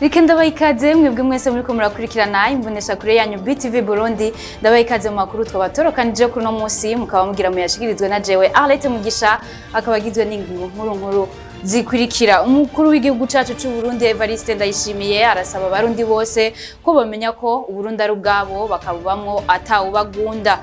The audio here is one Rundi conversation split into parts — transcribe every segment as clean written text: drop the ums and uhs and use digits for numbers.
Reka ndabaha ikaze mwebwe mwese muriko murakurikirana imbonesha kure yanyu BTV Burundi. Ndabaha ikaze mu makuru twabatoronkanije kuri uno munsi, mukaba mugira muyashikirizwe na jewe Arlette Mugisha, akaba agizwe n'ingingo nkuru nkuru zikurikira. Umukuru w'igihugu cacu c'u Burundi Evariste Ndayishimiye arasaba abarundi bose ko bamenya ko Uburundi ari ubwabo, bakabubamwo atawubagunda.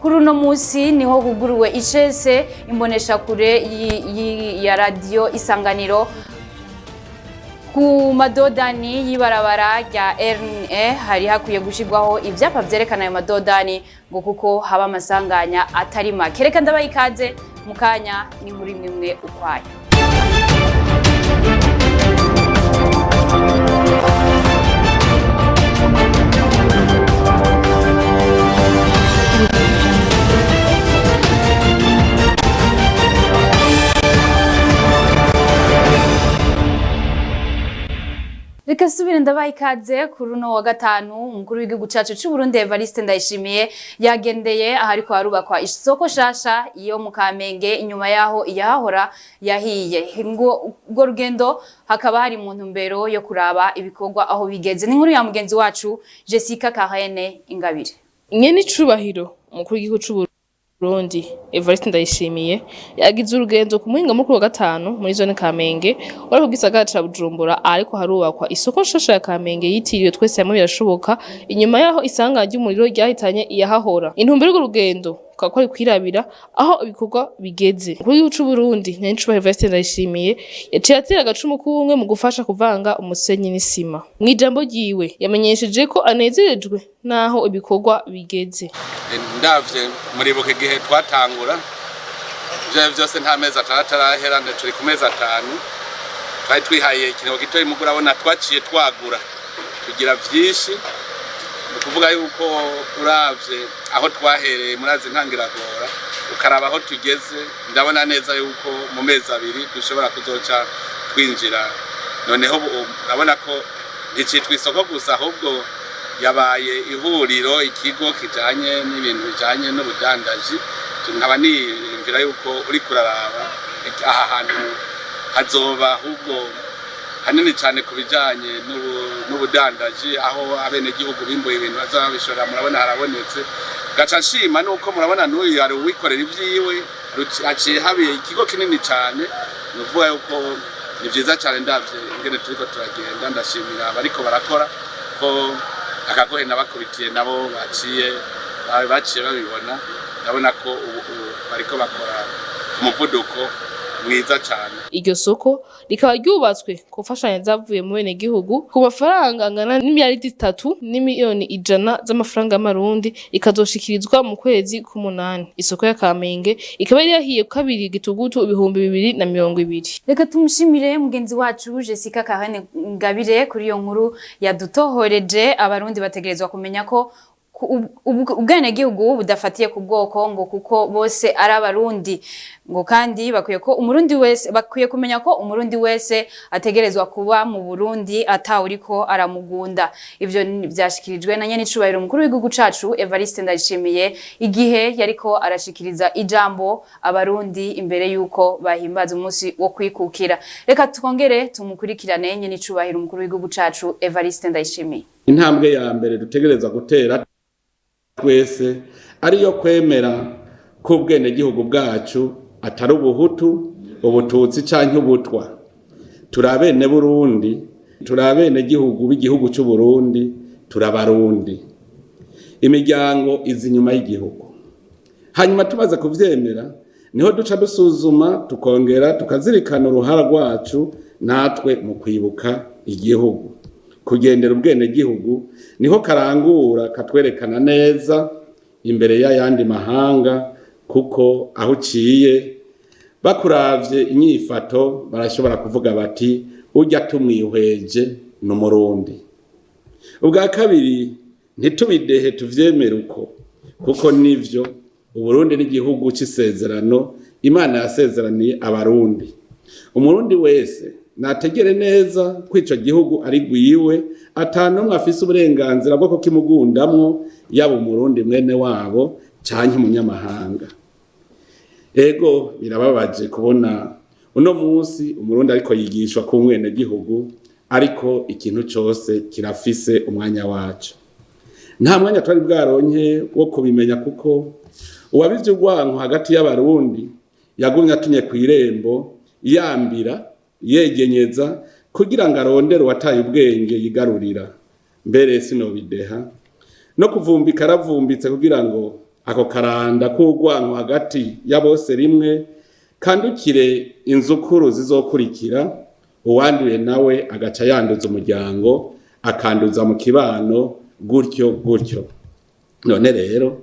Kuri uno munsi niho huguruwe icese imboneshakure ya radiyo Isanganiro ku madodani y'ibarabara rya RNE. Hari hakwiye gushirwaho ivyapa vyerekana ayo madodani, ngo kuko haba amasanganya atari make. Reka ndabaha ikaze mu kanya ni muri mwe ukwayo. Reka subire ndabaha ikaze. Kuri uno wa gatanu, umukuru w'igihugu cacu c'u Burundi Evariste Ndayishimiye yagendeye ahariko harubakwa isoko shasha iyo mu Kamenge, inyuma yaho iyahahora yahiye. Ngo urwo rugendo hakaba hari mu ntumbero yo kuraba ibikorwa aho bigeze. Ni inkuru ya mugenzi wacu Jessica Karene Ingabire. Nyene icubahiro umukuru w'igihugu c'u Burundi Evariste Ndayishimiye yagize urugendo ku muhinga mukuru wa gatanu muri zone Kamenge wari ku gisagara ca Bujumbura, ariko harubakwa isoko nshasha ya Kamenge yitiriwe Twese Hamwe Birashoboka, inyuma yaho isanganya ry'umuriro ryahitanye iyahahora. Intumbero y'urwo rugendo kukaba kwari kwirabira aho ibikorwa bigeze. Umukuru w'igihugu c'u Burundi nyene icubahiro Evariste Ndayishimiye yaciye atera agacumu k'ubumwe mu gufasha kuvanga umusenyi n'isima. Mw'ijambo ryiwe yamenyesheje ko anezerejwe n'aho ibikorwa bigeze. Ndavye, muribuka igihe twatangura ivyo vyose, nta mezi 6 arahera, turi ku mezi 5. Twari twihaye ikiringo gitoyi, mugo urabona twaciye twagura tugira vyinshi. Ni ukuvuga yuko uravye aho twahereye, murazi ntangiragora, ukaraba aho tugeze, ndabona neza yuko mu mezi 2 dushobora kuzoca twinjira. Noneho ubu urabona ko nticitwa isoko gusa, ahubwo yabaye ihuriro, ikigo kijanye n'ibintu bijanye n'ubudandaji. Nkaba niyumvira yuko uriko uraraba aha hantu hazoba ahubwo hanini cyane ku bijanye n'ubudandaji, aho abenegihugu bimbuye ibintu baza babishora. Murabona harabonetse. Gaca nshima nuko murabona n'uyu hari uwikorera ivyiwe, haciye habiye ikigo kinini cyane. Ni ukuvuga yuko ni vyiza cyane, ndavye ingene turiko turagenda. Ndashimira abariko barakora ko akagohe nabakubitiye, nabo baciye babibona. Ndabona ko ubu bariko bakora ku muvuduko mwiza cyane. Iryo soko rikaba ryubatswe ku mfashanyo zavuye mu benegihugu ku mafaranga angana n'imiliyaridi 3 n'imiliyoni 100 z'amafaranga y'amarundi, ikazoshikirizwa mu kwezi k'umunani. Isoko ya Kamenge ikaba yari yahiye 2 Gitugutu 2020. Reka tumushimire mugenzi wacu Jessica Karene Ngabire kuri iyo nkuru yadutohoreje. Abarundi bategerezwa kumenya ko ubwenegihugu budafatiye ku bwoko, ngo kuko bose ari abarundi. Ngo kandi bakwiye ko umurundi wese, bakwiye kumenya ko umurundi wese ategerezwa kuba mu Burundi atawuriko aramugunda. Ivyo vyashikirijwe na nyenicubahiro umukuru w'igihugu cacu Evariste Ndayishimiye igihe yariko arashikiriza ijambo abarundi imbere yuko bahimbaza umunsi wo kwikukira. Reka twongere tumukurikirane, nyenicubahiro umukuru w'igihugu cacu Evariste Ndayishimiye. Intambwe ya mbere dutegerezwa gutera twese ariyo kwemera ko ubwenegihugu bwacu atari ubuhutu, ubututsi canke ubutwa. Turi abene Burundi, turi abenegihugu b'igihugu c'u Burundi, turi abarundi. Imiryango iza inyuma y'igihugu. Hanyuma tumaze kuvyemera, niho duca dusuzuma, tukongera tukazirikana uruhara rwacu natwe mu kwibuka igihugu. Kugendera ubwenegihugu niho karangura katwerekana neza imbere y'ayandi mahanga, kuko aho uciye bakuravye inyifato barashobora kuvuga bati: "Urya tumwihweje ni umurundi." Ubwa kabiri, ntitubidehe, tuvyemere uko, kuko nivyo. Uburundi n'igihugu c'isezerano Imana yasezeraniye abarundi. Umurundi wese nategere neza ko ico gihugu ari gwiwe, atanumwe afise uburenganzira bwo kukimugundamwo, yaba umurundi mwene wabo canke umunyamahanga. Ego, birababaje kubona uno munsi umurundi ariko yigishwa ku mwenegihugu Ariko ikintu cose kirafise umwanya waco. Nta mwanya twari bwaronke wo kubimenya, kuko uwabivye urwanko hagati y'Abarundi yagumye atumye kw'irembo, yambira yegenyeza kugira ngo arondere uwataye ubwenge yigarurira. Mbere sinobideha no kuvumbika, aravumbitse kugira ngo ako karanda k'urwanko hagati ya bose rimwe kandukire inzukuru zizokurikira. Uwanduye nawe agaca yanduza umuryango, akanduza mu kibano, gutyo gutyo. None rero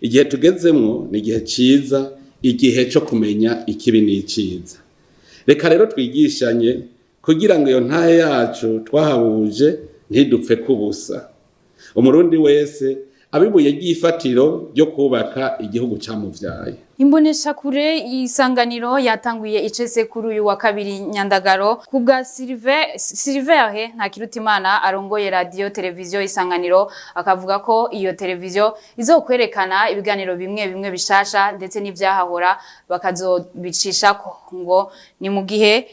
igihe tugezemwo ni igihe ciza, igihe co kumenya ikibi n'iciza. Reka rero twigishanye kugira ngo iyo ntahe yacu twahabuje ntidupfe kubusa. Umurundi wese abibuye ry'ifatiro ryo kubaka igihugu camuvyaye. Imboneshakure Isanganiro yatanguye icese kuri uyu wa kabiri Nyandagaro. Ku bwa Silvere Ntakirutimana arongoye radio televiziyo Isanganiro, akavuga ko iyo televiziyo izokwerekana ibiganiro bimwe bimwe bishasha, ndetse n'ivyahahora bakazobicishako. Ngo ni mu gihe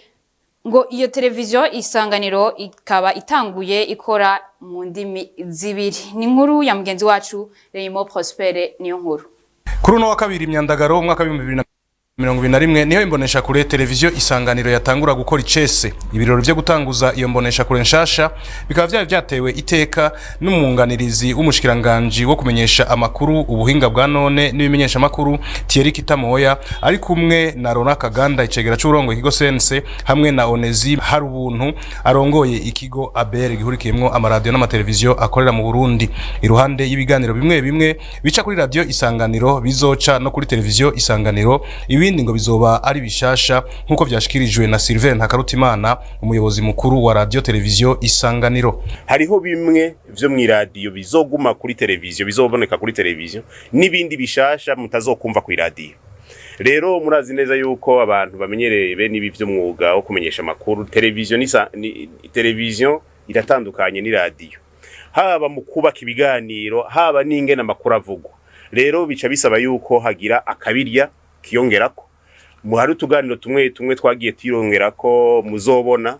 ngo iyo televiziyo Isanganiro ikaba itanguye ikora mu ndimi zibiri. Ni inkuru ya mugenzi wacu Reyimo Prospere niyo nkuru. Kuri uno wa kabiri Myandagaro umwaka w'2021 niho imboneshakure televiziyo Isanganiro yatangura gukora icese. Ibirori vyo gutanguza iyo mboneshakure nshasha bikaba vyari vyatewe iteka n'umwunganirizi w'umushikiranganji wo kumenyesha amakuru, ubuhinga bwa none n'ibimenyesha amakuru, Thierry Kitamoya, ari kumwe na Rona Kaganda, icegera c'urongoye ikigo CNC, hamwe na Onezi Harubuntu arongoye ikigo ABR gihurikiyemwo amaradiyo n'amateleviziyo akorera mu Burundi. Iruhande y'ibiganiro bimwe bimwe bica kuri radio Isanganiro bizoca no kuri televiziyo Isanganiro, ibindi ngo bizoba ari bishasha, nk'uko vyashikirijwe na Sylvain Ntakarutimana, umuyobozi mukuru wa radio televiziyo Isanganiro. Hariho bimwe vyo mw'iradiyo bizoguma kuri televiziyo, bizoboneka kuri televiziyo, n'ibindi bishasha mutazokumva kw'iradiyo. Rero murazi neza yuko abantu bamenyereye bene ibi vy'umwuga wo kumenyesha amakuru, televiziyo ni televiziyo iratandukanye n'iradiyo, haba mu kubaka ibiganiro, haba n'ingene amakuru avugwa. Rero bica bisaba yuko hagira akabirya kiyongerako. Hari utuganiro tumwe tumwe twagiye tuyongerako muzobona.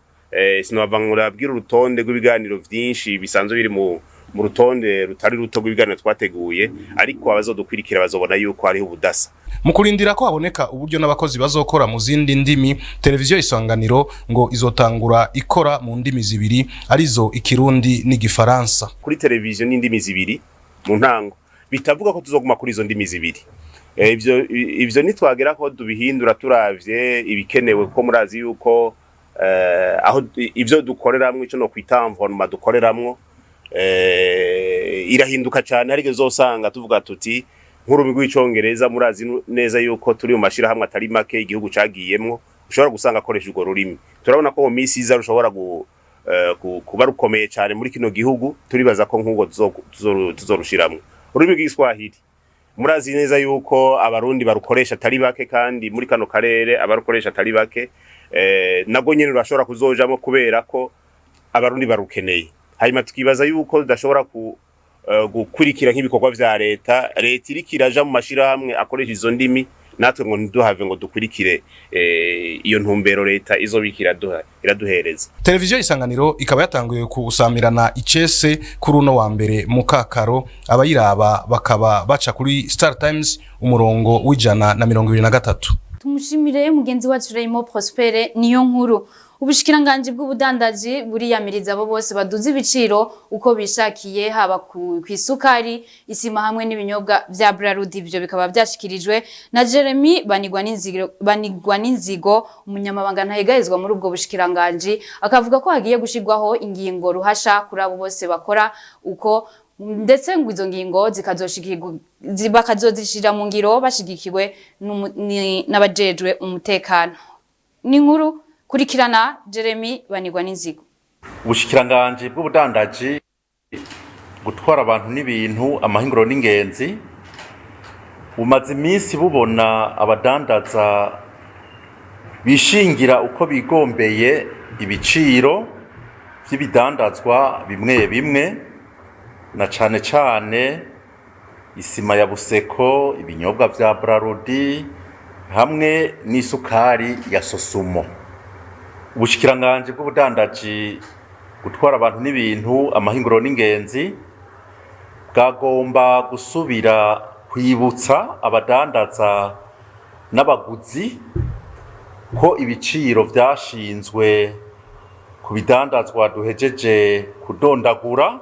Sinova ngurabwira urutonde rw'ibiganiro vyinshi bisanzwe biri mu rutonde rutari ruto rw'ibiganiro twateguye, ariko abazodukwirikira bazobona yuko hariho ubudasa. Mu kurindira ko haboneka uburyo n'abakozi bazokora mu zindi ndimi, televiziyo Isanganiro ngo izotangura ikora mu ndimi zibiri, arizo Ikirundi n'Igifaransa. Kuri televiziyo n'indimi zibiri mu ntango, bitavuga ko tuzoguma kuri izo ndimi zibiri. Ivyo nitwagera ko tubihindura turavye ibikenewe, ko murazi yuko aho ivyo dukoreramwo, ico no kwita environnement dukoreramwo, irahinduka cyane. Hari igihe uzosanga tuvuga tuti nk'ururimi rw'Icongereza, murazi neza yuko turi mu mashirahamwe atari make igihugu cagiyemwo, ushobora gusanga akoresha urwo rurimi. Turabona ko mu minsi iza rushobora kuba rukomeye cyane muri kino gihugu. Turibaza ko nk'ubwo tuzorushiramwo. Ururimi rw'Igiswahili, murazi neza yuko Abarundi barukoresha atari bake, kandi muri kano karere abarukoresha atari bake. Nabwo nyene rurashobora kuzojamo kubera ko Abarundi barukeneye. Hanyuma tukibaza yuko tudashobora gukurikira nk'ibikorwa vya leta, leta iriko iraja mu mashirahamwe akoresha izo ndimi, natwe ngo ntiduhave ngo dukurikire iyo ntumbero leta izobika iraduhereza. Televiziyo Isanganiro ikaba yatanguye kusamirana icese kuri uno wa mbere mu Kakaro, abayiraba bakaba baca kuri Star Times umurongo w'123. Tumushimire mugenzi wacu Raymond Prospere niyo nkuru. Ubushikiranganji bw'ubudandaji buriyamiriza abo bose baduza ibiciro uko bishakiye, haba ku isukari, isima hamwe n'ibinyobwa vya Brarudi. Ivyo bikaba vyashikirijwe na Jeremy Banigwa n'Inzigo, umunyamabanga ntahegahezwa muri ubwo bushikiranganji, akavuga ko hagiye gushirwaho ingingo ruhasha kuri abo bose bakora uko, ndetse ngo izo ngingo zikazoshikirwa bakazozishira mu ngiro bashigikiwe n'abajejwe umutekano. Ni inkuru kurikirana Jeremy Banigwa n'Inzigo. Ubushikiranganji bw'ubudandaji, gutwara abantu n'ibintu, amahinguro n'ingenzi bumaze iminsi bubona abadandaza bishingira uko bigombeye ibiciro vy'ibidandazwa bimwe bimwe, na cane cane isima ya Buseko, ibinyobwa vya Brarudi hamwe n'isukari ya Sosumo. Ubushikiranganji bw'ubudandaji Gutwara abantu n'ibintu, amahinguriro n'ingenzi bwagomba gusubira kwibutsa abadandaza n'abaguzi ko ibiciro vyashinzwe ku bidandazwa duhejeje kudondagura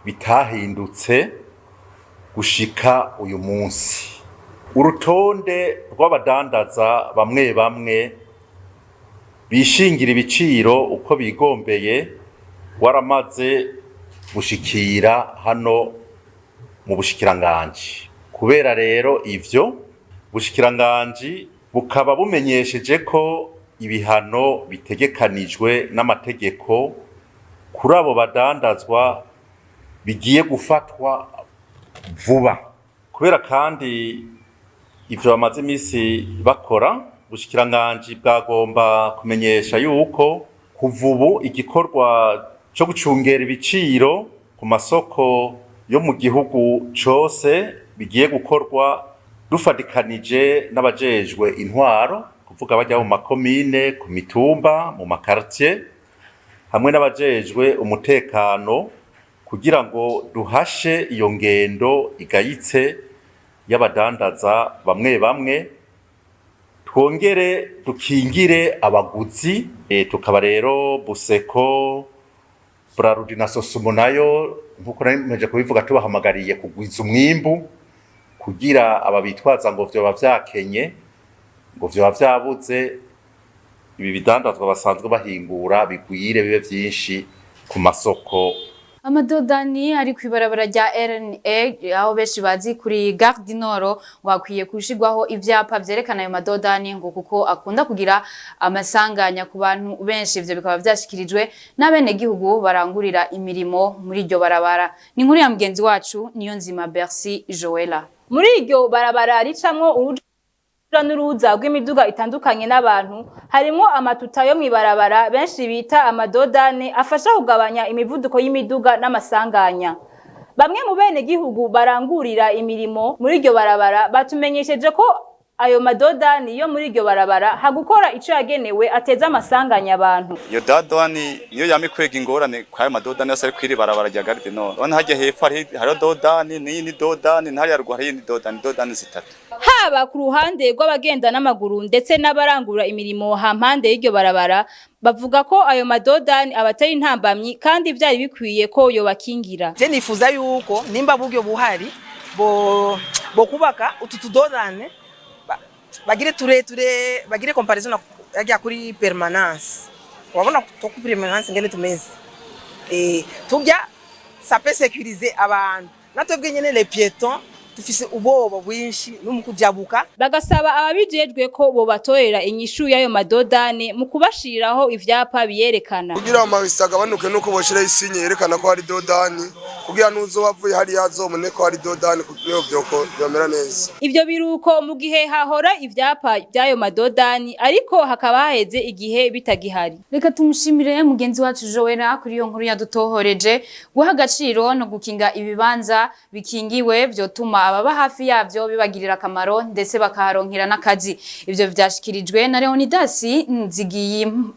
bitahindutse gushika uyu munsi. Urutonde rw'abadandaza bamwe bamwe bishingira ibiciro uko bigombeye waramaze gushikira hano mu bushikiranganji. Kubera rero ivyo, bushikiranganji bukaba bumenyesheje ko ibihano bitegekanijwe n'amategeko kuri abo badandazwa bigiye gufatwa vuba. Kubera kandi ivyo bamaze imisi bakora, ubushikiranganji bwagomba kumenyesha yuko kuva ubu igikorwa co gucungera ibiciro ku masoko yo mu gihugu cose bigiye gukorwa dufatikanije n'abajejwe intwaro, kuvuga bajya mu makomine, ku mitumba, mu makartier, hamwe n'abajejwe umutekano, kugira ngo duhashe iyo ngendo igayitse y'abadandaza bamwe bamwe, twongere dukingire abaguzi. Tukaba rero Buseko, Brarudi na Sosumo nayo, nkuko nari kubivuga, tubahamagariye kugwiza umwimbu kugira aba bitwaza ngo vyoba vyakenye, ngo vyoba vyabuze, ibi bidandazwa basanzwe bahingura bigwire, bibe vyinshi ku masoko. Amadodani ari kw'ibarabara rya RNA, aho benshi bazi kuri Gare du Nord, ngo hakwiye gushirwaho ivyapa vyerekana ayo madodani, ngo kuko akunda kugira amasanganya ku bantu benshi. Ivyo bikaba vyashikirijwe n'abenegihugu barangurira imirimo muri iryo barabara. Ni inkuru ya mugenzi wacu Niyonzima Bercy Joella. Muri iryo barabara ricamwo uruja n'uruza rw'imiduga itandukanye n'abantu, harimwo amatuta yo mw'ibarabara benshi bita amadodane, afasha kugabanya imivuduko y'imiduga n'amasanganya. Bamwe mu bene gihugu barangurira imirimo muri iryo barabara batumenyesheje ko ayo madodani yo muri iryo barabara hagukora ico yagenewe ateza amasanganya abantu. Iyo dodani niyo yama ikwega ingorane kwayo madodani yose ari kwiri barabara rya Gare du Nord. Urabona harya hepfo hariho dodani n'iyindi dodani, n'hariya ruguru hariho iyindi dodani, dodani zitatu. Haba ku ruhande rw'abagenda n'amaguru ndetse n'abarangura imirimo hampande y'iryo barabara, bavuga ko ayo madodani abateye intambamyi kandi vyari bikwiye ko yobakingira. Je nifuza yuko nimba buryo buhari bo kubaka utu tudodane, bagire tureture, bagire comparaison na yajya kuri permanence. Wabona to kuri permanence ngene tumeze, tujya ça peut sécuriser abantu. Natwebwe nyene les piétons dufise ubwoba bwinshi no mu kujabuka. Bagasaba ababijejwe ko bobatorera inyishu y'ayo madodane mu kubashiriraho ivyapa biyerekana. Kugira amabisi agabanuke nuko boshiraho isinye yerekana ko hari dodani, kugira n'uzoba avuye hariya azobone ko hari dodani, niho vyoko vyomera neza. Ivyo biruko mu gihe hahora ivyapa by'ayo madodani, ariko hakaba haheze igihe bitagihari. Reka tumushimire mugenzi wacu Joella kuri iyo nkuru yadutohoreje. Guha agaciro no gukinga ibibanza bikingiwe vyotuma ababa hafi yavyo bibagirira akamaro, ndetse bakaharonkera n'akazi. Ivyo vyashikirijwe na Leonidas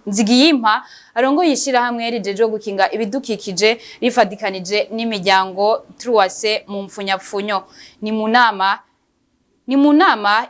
Nzigiyimpa arongoye ishirahamwe rijejwe gukinga ibidukikije rifadikanije n'imiryango Truwase mu mfunyapfunyo. Ni mu nama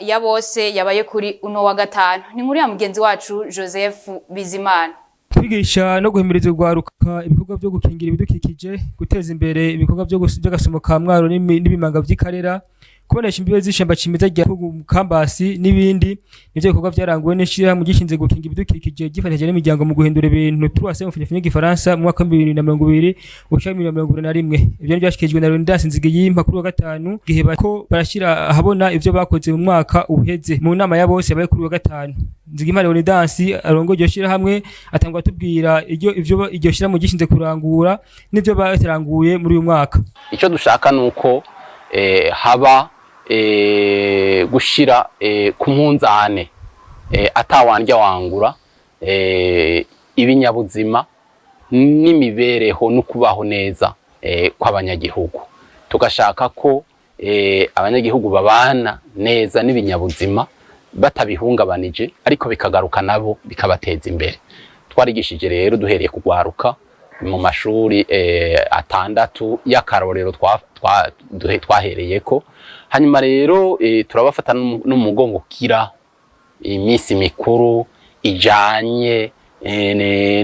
ya bose yabaye kuri uno wa gatanu. Ni nkuru ya mugenzi wacu Joseph Bizimana. Kwigisha no guhimiriza urwaruka ibikorwa byo gukingira ibidukikije, guteza imbere ibikorwa by'agasumo ka Mwaro n'ibimanga vy'ikarera, kubonesha imbibe z'ishamba cimeza rya Kambasi n'ibindi, nivyo bikorwa vyaranguwe n'ishirahamwe gishinzwe gukinga ibidukikije gifatanyije n'imiryango mu guhindura ibintu, Truwase mu mfunyapfunyo y'igifaransa, mu mwaka wa 2020 ushika 2021. Ivyo n'ivyashikirijwe na Leonidas Nzigiyimpa kuri wa gatanu, gihe bariko barashira ahabona ivyo bakoze mu mwaka uheze mu nama ya bose yabaye kuri wa gatanu. Nzigiyimpa Leonidas arongoye iryo shirahamwe atangwa atubwira iryo ivyo iryo shirahamwe gishinze kurangura n'ivyo baranguye muri uyu mwaka. Icyo dushaka ni uko haba gushira ku munzane, atawandya wangura, ibinyabuzima n'imibereho no kubaho neza kw'abanyagihugu. Tugashaka ko abanyagihugu babana neza n'ibinyabuzima batabihungabanije, ariko bikagaruka nabo bikabateza imbere. Twarigishije rero duhereye kugwaruka mu mashuri 6 y'akarorero twahereyeko. Hanyuma rero turabafata n'umugongo kira iminsi mikuru ijanye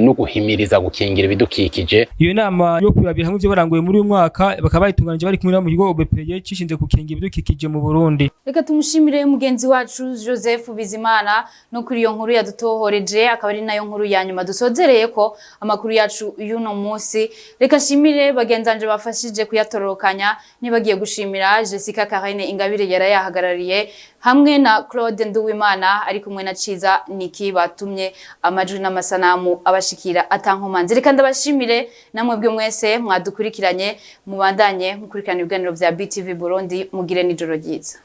no guhimiriza gukingira ibidukikije. Iyo nama yo kurabira hamwe ivyo baranguye muri uyu mwaka bakaba bayitunganije bari kumwe mu kigo OBPE cishinze gukingira ibidukikije mu Burundi. Reka tumushimire mugenzi wacu Joseph Bizimana no kuri iyo nkuru yadutohoreje, akaba ari nayo nkuru ya nyuma dusozereye ko amakuru yacu y'uno munsi. Reka nshimire bagenzanje bafashije kuyatororokanya, nibagiye gushimira Jessica Karine Ingabire yarayahagarariye hamwe na Claude Nduwimana ari kumwe na Ciza Niki batumye amajwi n'amasanamu abashikira atankomanzi. Reka ndabashimire namwe bwe mwese mwadukurikiranye, mubandanye mukurikirana ibiganiro vya BTV Burundi, mugire n'ijoro ryiza.